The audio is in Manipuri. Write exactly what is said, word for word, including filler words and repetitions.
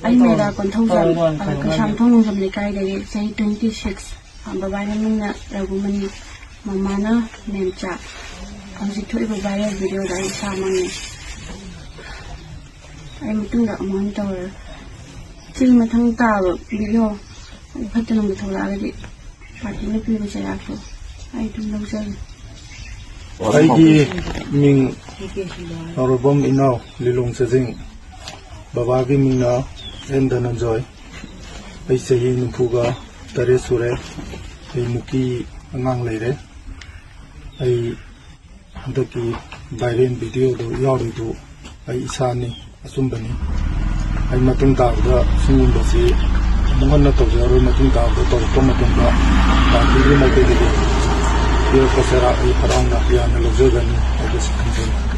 ꯑꯩ ꯃꯦꯔꯥ ꯀꯣꯟꯊꯧꯖꯝ, ꯑ, ꯀꯩꯁꯥꯝꯊꯣꯡ ꯅꯣꯡꯖꯝ ꯂꯩꯀꯥꯏꯗꯒꯤ, ꯆꯍꯤ twenty six, ꯑ, ꯕꯕꯥꯒꯤ ꯃꯤꯡꯅ ꯔꯘꯨꯃꯅꯤ, ꯃꯃꯥꯅ ꯃꯦꯝꯆꯥ꯫ ꯍꯧꯖꯤꯛ ꯊꯣꯛꯏꯕ viral videoꯗ ꯑꯩ ꯏꯁꯥꯃꯛꯅꯤ꯫ ꯑꯩ ꯃꯇꯨꯡꯗ ꯑꯃꯨꯛ ꯍꯟꯅ ꯇꯧꯔꯔꯣꯏ꯫ ꯁꯤꯒꯤ ꯃꯊꯪ ꯇꯥꯕ video ꯐꯠꯇꯅꯕ ꯊꯣꯛꯂꯛꯑꯒꯗꯤ partyꯅ ꯄꯤꯕ ꯆꯩꯔꯥꯛꯇꯣ ꯑꯩ ꯑꯗꯨꯝ ꯂꯧꯖꯒꯦ꯫ ꯑꯩꯒꯤ ꯃꯤꯡ ꯉꯥꯎꯔꯕꯝ ꯏꯅꯥꯎ ꯂꯤꯂꯣꯡ ꯆꯥꯖꯤꯡ, ꯕꯕꯥꯒꯤ ꯃꯤꯡꯅ ꯑꯦꯟ ꯙꯅꯟꯖꯣꯏ꯫ ꯑꯩ ꯆꯍꯤ ꯅꯤꯐꯨꯒ ꯇꯔꯦꯠ ꯁꯨꯔꯦ꯫ ꯑꯩ ꯅꯨꯄꯤ ꯑꯉꯥꯡ ꯂꯩꯔꯦ꯫ ꯑꯩ ꯍꯟꯗꯛꯀꯤ viral videoꯗꯨ ꯌꯥꯎꯔꯤꯗꯨ ꯑꯩ ꯏꯁꯥꯅꯤ, ꯑꯆꯨꯝꯕꯅꯤ꯫ ꯑꯩ ꯃꯇꯨꯡ ꯇꯥꯕꯗ ꯁꯤꯒꯨꯝꯕꯁꯤ ꯑꯃꯨꯛ ꯍꯟꯅ ꯇꯧꯖꯔꯔꯣꯏ꯫ ꯃꯇꯨꯡ ꯇꯥꯕꯗ ꯇꯧꯔꯛꯄ ꯃꯇꯝꯗ partyꯒꯤ ꯃꯥꯏꯀꯩꯗꯒꯤ ꯄꯤꯔꯛꯄ ꯆꯩꯔꯥꯛ ꯑꯩ ꯍꯔꯥꯎꯅ ꯌꯥꯅ ꯂꯧꯖꯒꯅꯤ ꯍꯥꯏꯕꯁꯤ ꯊꯝꯖꯔꯤ꯫